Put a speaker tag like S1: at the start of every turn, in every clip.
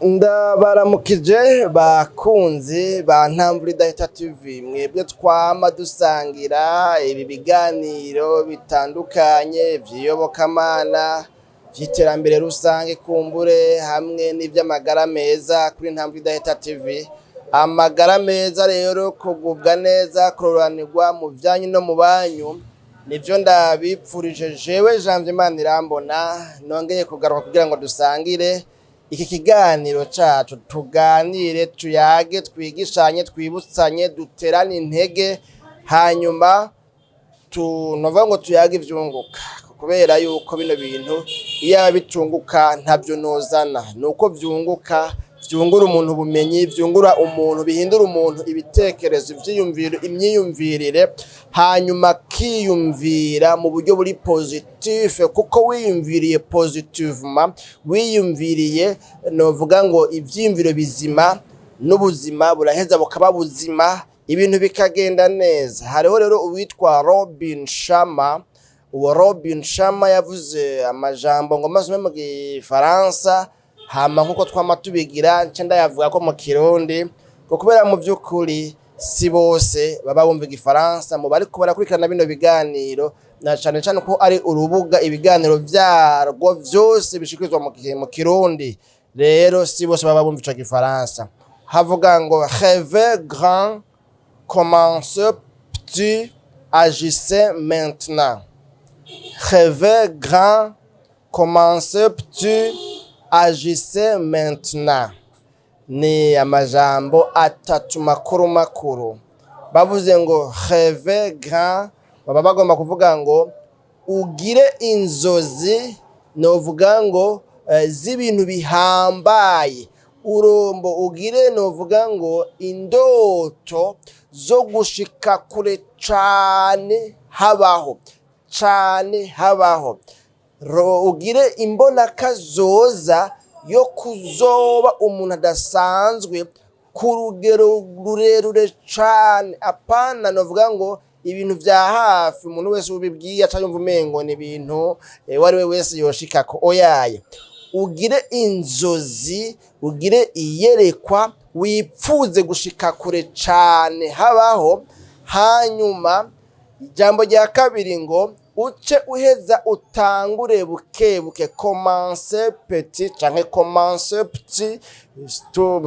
S1: Ndabaramukije bakunzi ba Ntamvura Idahita TV, mwebwe twama dusangira ibi biganiro bitandukanye vy'iyobokamana, vy'iterambere rusange kumbure hamwe n'ivy'amagara meza kuri Ntamvura Idahita TV. Amagara meza rero, kugubwa neza, kuroranirwa mu vyanyu no mu banyu, nivyo ndabipfurije jewe Janvier Manirambona. Nongeye kugaruka kugira ngo dusangire iki kiganiro cacu, tuganire, tuyage, twigishanye, twibutsanye, duterane intege, hanyuma tunovuga ngo tuyage ivyunguka, kubera yuko bino bintu iyo bitunguka ntavyo nozana. Nuko vyunguka, vyungura umuntu ubumenyi, vyungura umuntu, bihindura umuntu ibitekerezo, ivyiyumviro, imyiyumvirire, hanyuma akiyumvira mu buryo buri positif, kuko wiyumviriye positivement, wiyumviriye novuga ngo ivyiyumviro bizima, n'ubuzima buraheza bukaba buzima, ibintu bikagenda neza. Hariho rero uwitwa Robin Sharma. Uwo Robin Sharma yavuze amajambo ngo masome mu Gifaransa, hama nkuko twama tubigira nce ndayavuga ko mu Kirundi, ngo kubera mu vy'ukuri si bose baba bumva Igifaransa mu bariko barakurikirana bino biganiro, na cane cane ko ari urubuga ibiganiro vyarwo vyose bishikirizwa mu gihe mu Kirundi. Rero si bose baba bumva ico Gifaransa. Havuga ngo: "Rêvez grand, commencez petit, agissez maintenant. Rêvez grand, commencez petit, agissez maintenant." Ni amajambo atatu makuru makuru. Bavuze ngo "rêvez grand", baba bagomba kuvuga ngo ugire inzozi novuga ngo z'ibintu bihambaye, urombo ugire novuga ngo indoto zo gushika kure cane habaho, cane habaho. Ugire imbonakazoza yo kuzoba umuntu adasanzwe ku rugero rurerure cane, apana novuga ngo ibintu vya hafi umuntu wese ubibwiye aca yumva umengo ni ibintu uwo ari we wese yoshikako. Oyaye, ugire inzozi, ugire iyerekwa, wipfuze gushika kure cane habaho. Hanyuma ijambo rya kabiri ngo uce uheza utangure buke buke, commence petit canke commence petit,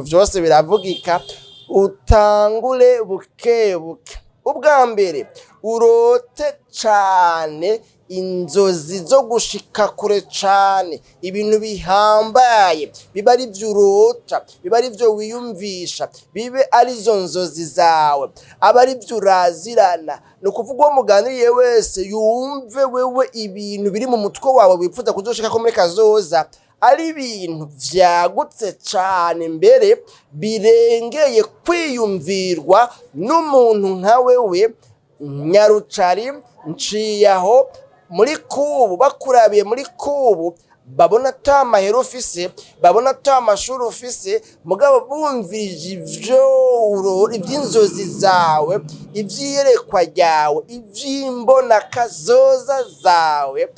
S1: vyose biravugika. Utangure buke buke. Ubwa mbere urote cane inzozi zo gushika kure cane, ibintu bihambaye, biba ari vyo urota, biba ari vyo wiyumvisha, bibe arizo nzozi zawe, aba ari vyo urazirana. Ni ukuvuga uwo muganiriye wese yumve wewe ibintu biri mu mutwe wawe wifuza kuzoshikako muri kazoza ari ibintu vyagutse cane, mbere birengeye kwiyumvirwa n'umuntu nka wewe nyarucari nciye aho muri kubu. Bakurabiye muri kubu babona ata mahera ufise, babona ata mashuri ufise, mugabo bumvirije ivyo ivy'inzozi zawe, ivy'iyerekwa ryawe, ivy'imbonakazoza zawe,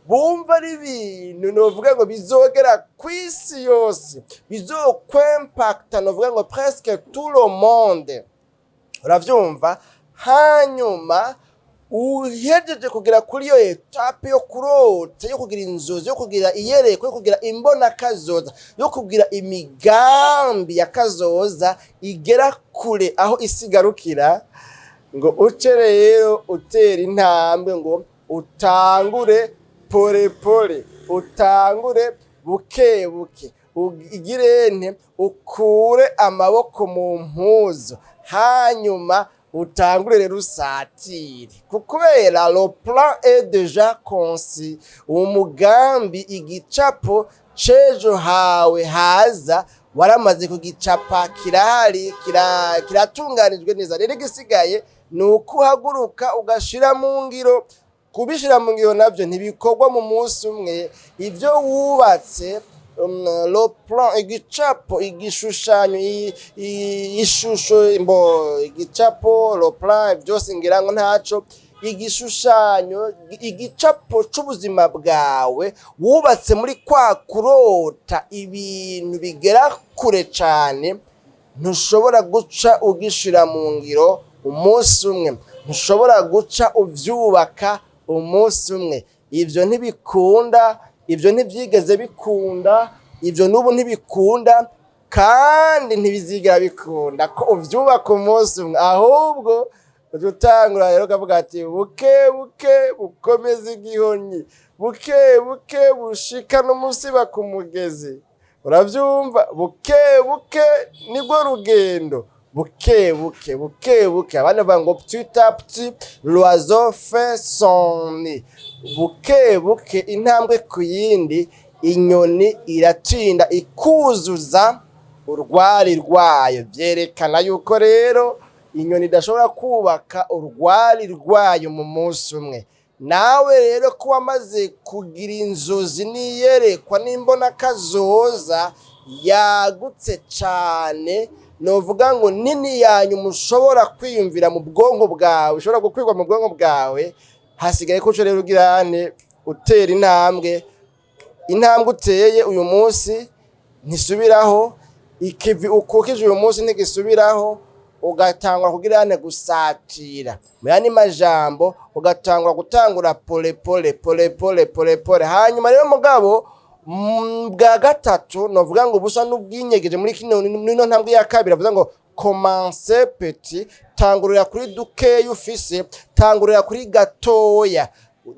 S1: bumva ari ibintu novuga ngo bizogera kw'isi yose, bizokwempakta novuga ngo presque tout le monde, uravyumva? Hanyuma uhejeje kugera kuri iyo étape yo kurota, yo kugira inzozi, yo kugira iyerekwa, yo kugira imbonakazoza, yo kugira imigambi ya kazoza igera kure aho isi igarukira, ngo uce rero utera intambwe, ngo utangure pole pole, utangure buke buke, ugirente ukure amaboko mu mpuzu, hanyuma utangure rero usatire, kubera le plan est déjà conçu. Umugambi, igicapo c'ejo hawe haza waramaze kugicapa, kirahari, kiratunganijwe neza. Rero igisigaye ni uko uhaguruka ugashira mu ngiro. Kubishira mu ngiro navyo ntibikorwa mu munsi umwe. Ivyo wubatse, le plan, igicapo, igishushanyo, ishusho, mbo igicapo, le plan, byose ngira ngo ntaco, igishushanyo, igicapo c'ubuzima bwawe wubatse muri kwa kurota ibintu bigera kure. kure cane, ntushobora guca ugishira mu ngiro umunsi umwe, ntushobora guca uvyubaka umunsi umwe. Ivyo ntibikunda, ivyo ntivyigeze bikunda, ivyo n'ubu ntibikunda, kandi ntibizigera bikunda ko uvyubaka umunsi umwe. Ahubwo uca utangura rero ukavuga ati: "Buke buke bukomeza igihonyi, buke buke bushika n'umusiba ku mugezi." Uravyumva? Buke buke nibwo rugendo, buke buke, buke buke. Abandi bavuga ngo: "Petit à petit, l'oiseau fait son nid." Buke buke, intambwe ku yindi, inyoni iratinda ikuzuza urwari rwayo. Vyerekana yuko rero inyoni idashobora kubaka urwari rwayo mu munsi umwe. Nawe rero ko wamaze kugira inzozi n'iyerekwa n'imbona kazoza yagutse cane, novuga ngo nini yanyu ushobora kwiyumvira mu bwonko bwawe, ushobora gukwirwa mu bwonko bwawe, hasigaye ko uca rero ugirane utera intambwe. Intambwe uteye uyu munsi ntisubiraho, ikivi ukukije uyu munsi ntigisubiraho. Ugatangura kugira ane gusatira, mu yandi majambo ugatangura gutangura pole pole, pole pole, pole pole. Hanyuma rero mugabo bwa gatatu, novuga ngo busa n'ubwinyegeje muri kino nino ntambwe ya kabiri, avuga ngo commence petit, tangurira kuri dukeya ufise, tangurira kuri gatoya.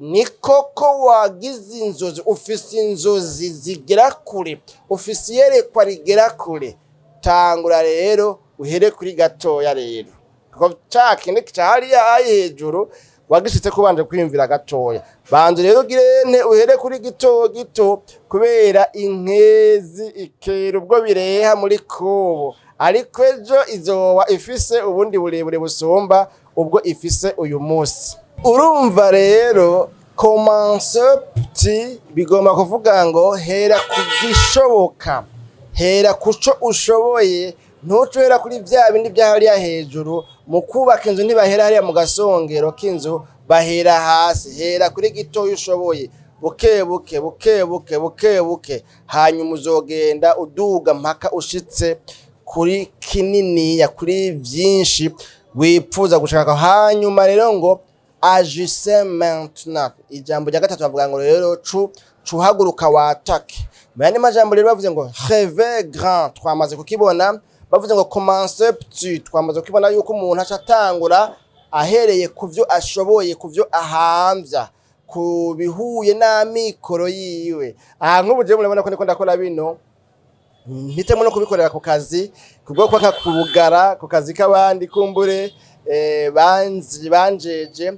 S1: Ni koko wagize inzozi, ufise inzozi zigera kure, ufise iyerekwa rigera kure, tangura rero uhere kuri gatoya rero, kuko ca kindi ca hariya hejuru wagishitse kubanje kwiyumvira gatoya. Banza rero ugirene uhere kuri gito gito, kubera inkezi ikera ubwo bireha muri kubu, ariko ejo izoba ifise ubundi burebure busumba ubwo ifise uyu munsi. Urumva rero, commence petit bigomba kuvuga ngo hera ku gishoboka, hera kuco ushoboye, ntuce uhera kuri vya bindi vya hariya hejuru. Mu kubaka inzu ntibahera hariya mu gasongero k'inzu, bahera hasi. Hera kuri gitoya ushoboye, buke buke, buke buke, buke buke, hanyuma uzogenda uduga mpaka ushitse kuri kininiya, kuri vyinshi wipfuza gushaka. Hanyuma rero ngo agissez maintenant. Ijambo rya gatatu bavuga ngo rero cu cuhaguruka watake. Mu yandi majambo rero bavuze ngo rêve grand, twamaze kukibona. Bavuze ngo commence petit, twamaze kukibona yuko umuntu aca atangura ahereye ku vyo ashoboye, ku vyo ahamvya, ku bihuye n'amikoro yiwe. Aha nk'ubu jewe murabona ko ndiko ndakora bino, mpitemo no kubikorera ku kazi, kubwo kwaka kubugara ku kazi k'abandi kumbure banzi banjeje,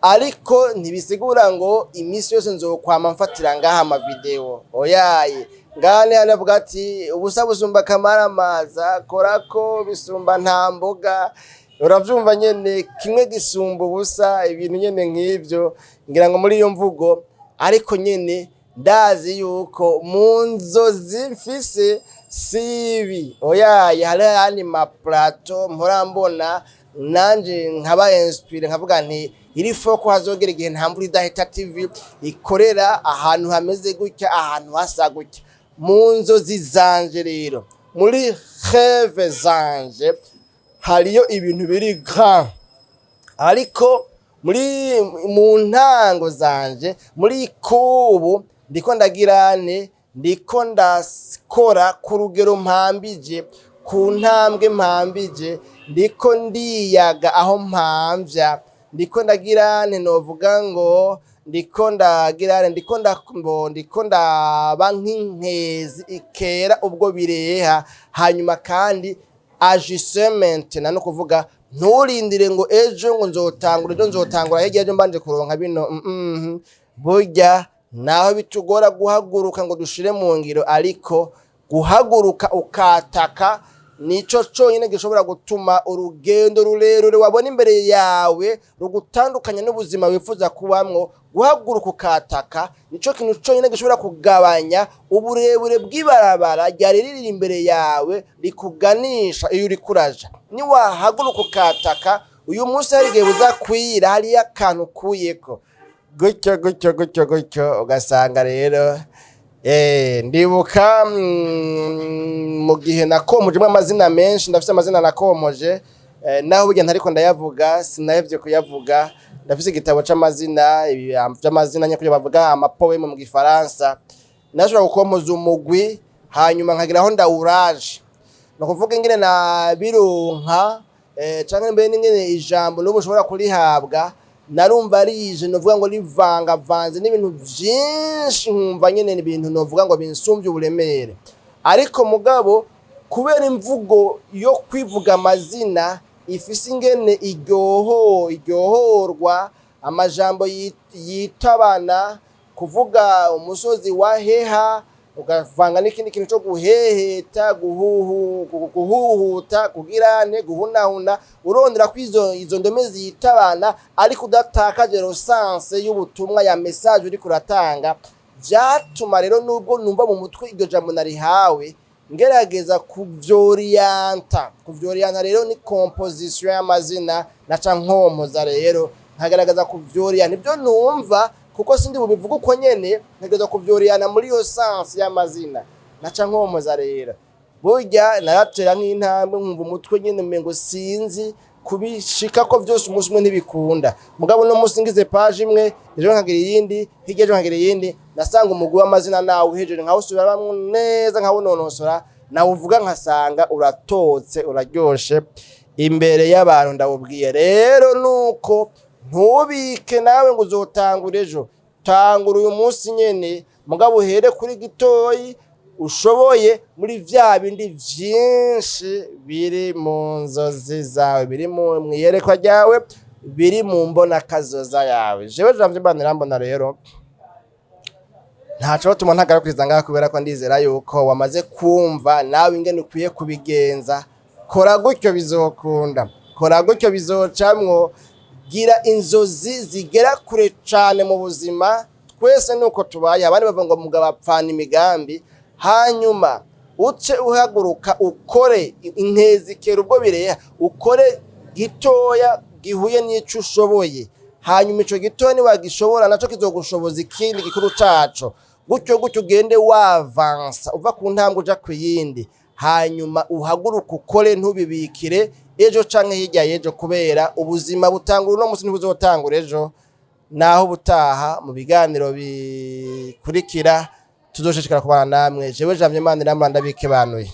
S1: ariko ntibisigura ngo iminsi yose nzokwama mfatira ngaha amavideo. Oyaye, ngaha ni hano avuga ati ubusa busumba akamaramaza, korako bisumba nta mboga. Uravyumva nyene, kimwe gisumba ubusa, ibintu nyene nk'ivyo, ngira ngo muri iyo mvugo. Ariko nyene ndazi yuko mu nzozi mfise sibi, oyaye, hari ayandi ma plateau mpora mbona, nanje nkaba inspiré, nkavuga nti iri foko hazogera igihe Nta Mvura Idahita TV ikorera ahantu hameze gutya, ahantu hasa gutya. Mu nzozi zanje rero, muri rêve zanje, hariyo ibintu biri grand, ariko muri mu ntango zanje, muri kubu ndiko ndagirane, ndiko ndakora ku rugero mpambije, ku ntambwe mpambije, ndiko ndiyaga aho mpamvya, ndiko ndagirane, novuga ngo ndiko ndagirane, ndiko ndambo, ndiko ndaba nk'inkezi ikera ubwo bireha. Hanyuma kandi agissez maintenant, no kuvuga nturindire ngo ejo ngo nzotangura, ejo nzotangura, hirya ejo mbanje kuronka bino. Burya naho bitugora guhaguruka ngo dushire mu ngiro, ariko guhaguruka ukataka nico conyine gishobora gutuma urugendo rurerure wabona imbere yawe rugutandukanya n'ubuzima wifuza kubamwo. Guhaguruka ukataka nico kintu conyine gishobora kugabanya uburebure bw'ibarabara ryari riri imbere yawe rikuganisha iyo uriko uraja. Niwahaguruka ukataka uyu munsi, hari igihe buza kwira hariyo akantu ukuyeko gutyo gutyo gutyo gutyo, ugasanga rero Ndibuka mu gihe nakomojemo amazina menshi, ndafise amazina nakomoje, naho burya ntariko ndayavuga, sinahevye kuyavuga. Ndafise igitabo c'amazina, ibi vy'amazina nyakuri bavuga amapoème mu gifaransa. Nashobora gukomoza umugwi, hanyuma nkagira aho ndawuraje, ni ukuvuga ingene nabironka, canke mbere n'ingene ijambo n'ubu ushobora kurihabwa. Narumva rije, novuga ngo rivangavanze n'ibintu vyinshi, nkumva nyene ni ibintu novuga ngo binsumvye uburemere. Ariko mugabo kubera imvugo yo kwivuga amazina ifise ingene iryohorwa, amajambo yitabana, kuvuga umusozi wa Heha ukavanga n'ikindi kintu co guheheta, guhuhuta, kugirane guhunahuna, urondera ko izo ndome zitabana ariko udatakaje le sens y'ubutumwa, ya message uriko uratanga. Vyatuma rero nubwo numva mu mutwe iryo jambo narihawe, ngerageza kuvyoriyanta. Kuvyoriyanta rero ni composition y'amazina. Naca nkompoza rero, nkagerageza kuvyoriyanta ibyo numva, kuko sindi bubivuga uko nyene, ntegerezwa kuvyoriyana muri iyo sens y'amazina. Naca nkompoza rero, burya naratera nk'intambwe, nkumva umutwe nyene umengo sinzi kubishika ko vyose umunsi umwe ntibikunda. Mugabo uno munsi ngize page imwe, ejo nkagira iyindi, hirya ejo nkagira iyindi, nasanga umugwi w'amazina nawe uhejeje, nkawusubiramwo neza, nkawunonosora, nawuvuga nkasanga uratotse, uraryoshe imbere y'abantu. Ndawubwiye rero nuko ntubike nawe ngo uzotangura ejo, tangura uyu munsi nyene, mugabo uhere kuri gitoyi ushoboye muri vya bindi vyinshi biri mu nzozi zawe, biri mu mwiyerekwa ryawe, biri mu mbonakazoza yawe. Jewe Janvier Mbanirambona rero ntaco tuma ntagarukiriza ngaha, kubera ko ndizera yuko wamaze kumva nawe ingene ukwiye kubigenza. Kora gutyo bizokunda, kora gutyo bizocamwo. Gira inzozi zigera kure cane mu buzima. Twese nuko tubaye, abandi bavuga ngo mugabo apfana imigambi. Hanyuma uce uhaguruka ukore intezikera ubwo bireha, ukore gitoya gihuye n'ico ushoboye. Hanyuma ico gitoya niwagishobora, naco kizogushoboza ikindi gikuru caco, gutyo gutyo ugende wavansa, uva ku ntambwe uja ku yindi. Hanyuma uhaguruke ukore, ntubibikire ejo canke hirya y'ejo, kubera ubuzima butangura uno munsi, ntibuzotangura ejo. Naho ubutaha mu biganiro bikurikira tuzoshishikara kubana namwe. Jewe Janvier Manirambona ndabikebanuye.